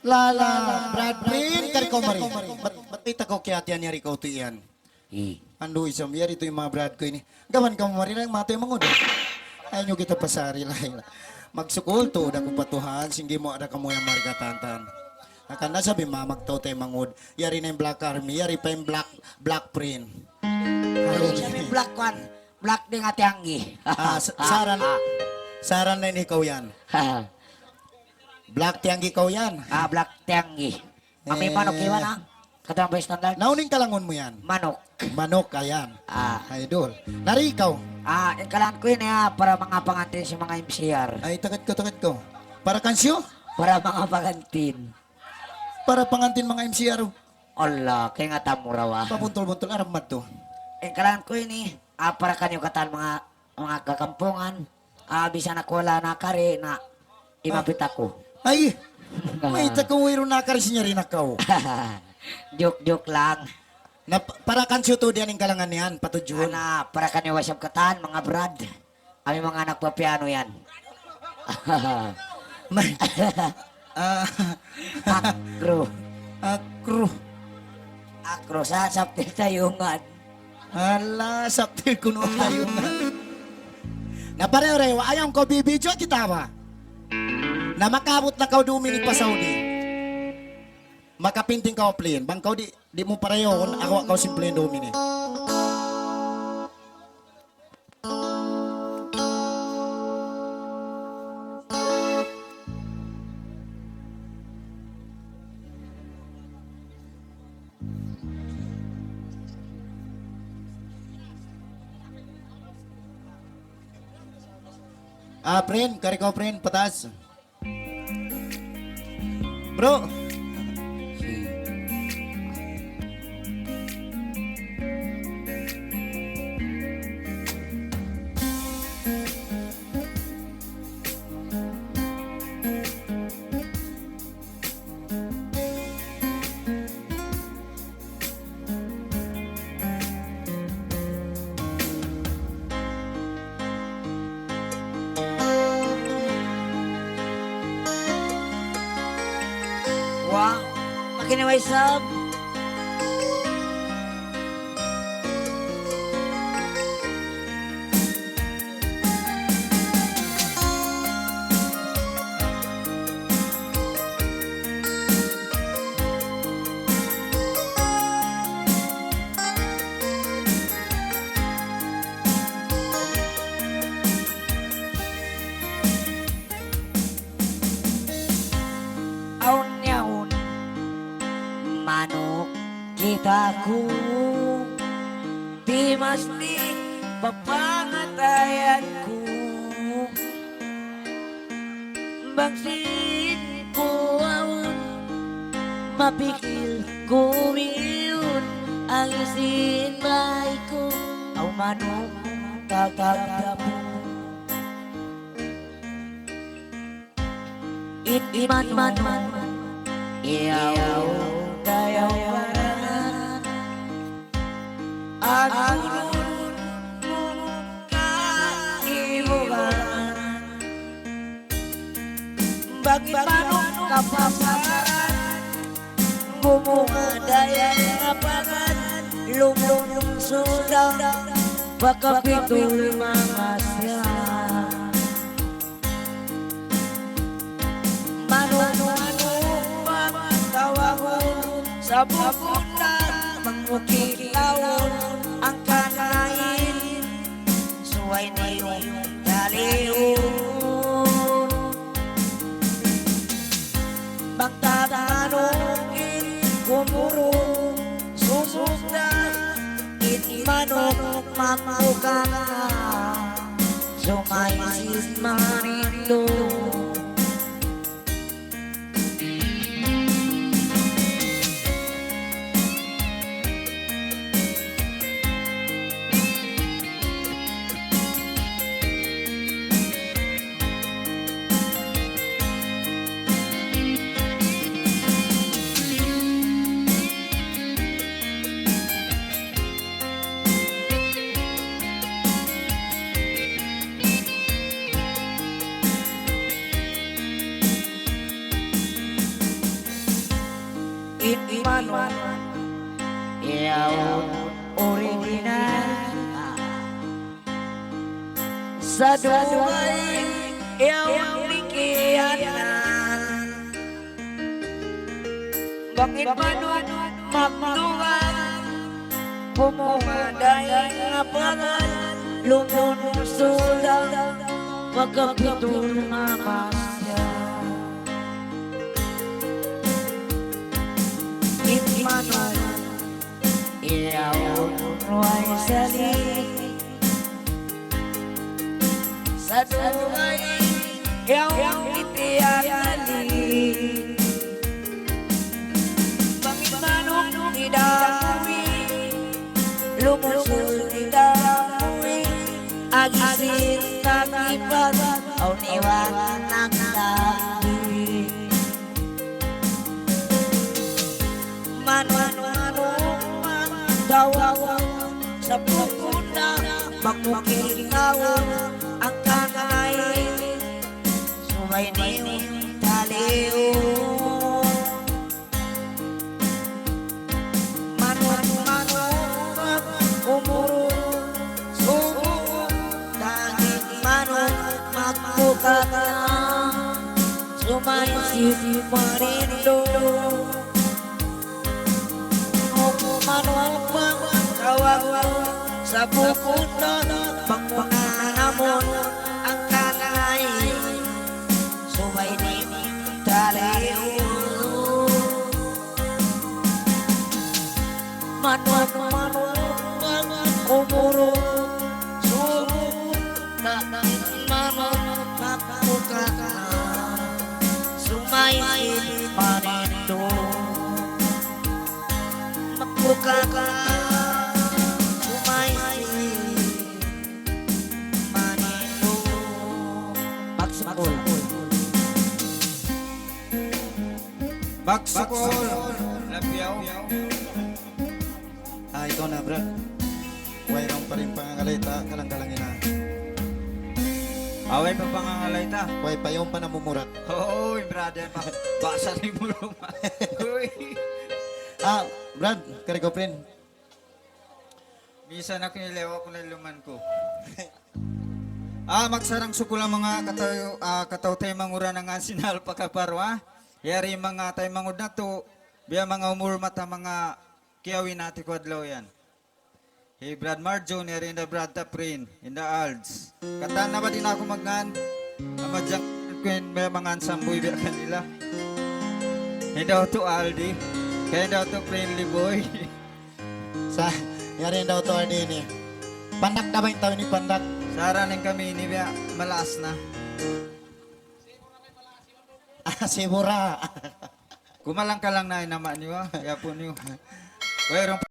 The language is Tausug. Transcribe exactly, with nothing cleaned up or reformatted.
Lala, Brad Prin, kari kaw mari. Bat, bat mayta' kaw kiyahatihan yari kaw tuud yan? Hi. Andu' isab yari tuud in manga brad ku ini. Gam kamu mari lang mata mangud. Ayaw niyu kita pasari lain. Magsukul tuud aku pa Tuhan, sing di' mu ada kamu yan mari katan-katan. Hangkan na sabi mamagtaw ta mangud. Yari na in Black Army, yari pa in Black, Black Prin. Ayaw niyu in Black kuwan. Black Ding Atianggi. Ah, sa-, saran, saran na ini kaw yan. Black Tianggi kaw yan. Ah, Black Tianggi. Amu in manuk iban, ah. Katan pa standard. Naunu in kalangun mu yan? Manuk. Manuk, ayan. Ah. Idol. Nari ikaw? Ah, in kalangan ku ini, ah, para manga pangantin sin manga M C R. Ay, tagad ko, tagad ko. Para kansiyu? Para manga pangantin. Para pangantin manga M C R. Allah, kaingatan mu ra wa. Pabuntul-buntul, aram madtu. In kalangan ku ini, ah, para kaniyu katan manga, manga kakampungan. Ah, bisan aku wala' nakari na imapit aku. Ay! Mayta' kaw wayruun nakari sin yari na kaw? Joke-joke lang. Na, pa-, para kansiyu tuud yan in kalangan yan, patudjuhun. Ana, para kaniyu isab katan, manga brad. Amu in manga anak pa piano yan. May-, ah. Akro. Akro. Akro, sa saptil tayungan. Hala, saptil kunu' tayungan. Na pareho-reho, ayaw kaw bibidyo kita ba? Na makaabut na kaw dumini pa Saudi. Makapinting kaw plane. Bang kaw di', di' mu parehon, aku kaw sin plane dumini. Ah, friend, kari kaw, friend, pataas. Bro. Wa, makiniway sab. Awn yaun manuk kita ku, di' masti papangatayan ku. Bang sin ku awn, mapikil ku miyun, ang isin bay ku, awn manuk tatap-tapun. In manuk yaun dayaw baran, agulun mu kaibugan. Bang in manuk kapasaran, gumunga dayaw lapangan, lumlum suda, baka pitul mangasa. Manuk-manuk pagtawagun, sa bukun na mangukit laun, angkan lain, suway niyu daliun. Bang tagmanuk in gumuru, sumugda in manuk mambuka na. Sumay sin marindu. In manuk, yaun original. Sa' dugaing, yaun mikiyanan. Bang in manuk magdugang, kumu' dayn ha pagan, lumun sulang, makapitul mamasya. In manuk, yaun way sali'. Sa' dugaing, yaun kitiyali. Bang in manuk di' da muwi', lumusul di' da muwi', agi sin nagtipat, awn iban nagtabi. Manuk-manuk magdawa, sa' bukun da magmukil kaw, hangkan ay subay niyu taliun. Manuk-manuk umurun, subu, daging manuk magpukat na, subay sin manindu'. Manuk-manuk magdawa, sa' bukun da magpanganamun, hangkan ay subay niyu taliun. Manuk-manuk umurun, subu, daging manuk magpukat na, subay sin manindu'. Magpukat na, subay sin manindu'. Magsukul. Magsukul. Lapiaw. Ah, ikaw na, Brad. Wayruun pa rin pangangalay ta, kalang-kalang ina. Ah, way pa pangangalay ta. Way pa, yaun pa namumurat. Oo, brother, pa-, basa ni Muruma. Uy. Ah, Brad, kari ko, friend. Minsan aku nilewa ku na luman ku. Ah, magsarang-sukul ha manga kataw-, ah, kataw-taymangud ha ngan sin Alpha Kappa, ha? Yari manga taymangud natu', biya' manga umur mata manga kiyawin natu' ku adlaw yan. Hi Brad Marjo, yari hinda Brad Taprin, hinda Alds. Katan na ba di' na aku magngan? Amadjang ku in biya' mangan sambuy biya' kanila. Hinda Utu Aldi, kaya hinda Utu Friendly Boy. Sa', yari daw tuwan ini. Pandak da ba in tau ini, Pandak? Sa' ra in kami ini biya' maas na. Ah, Sibura. Kumalang-kalang na in nama niyu, ah. Yapun niyu. Wayruun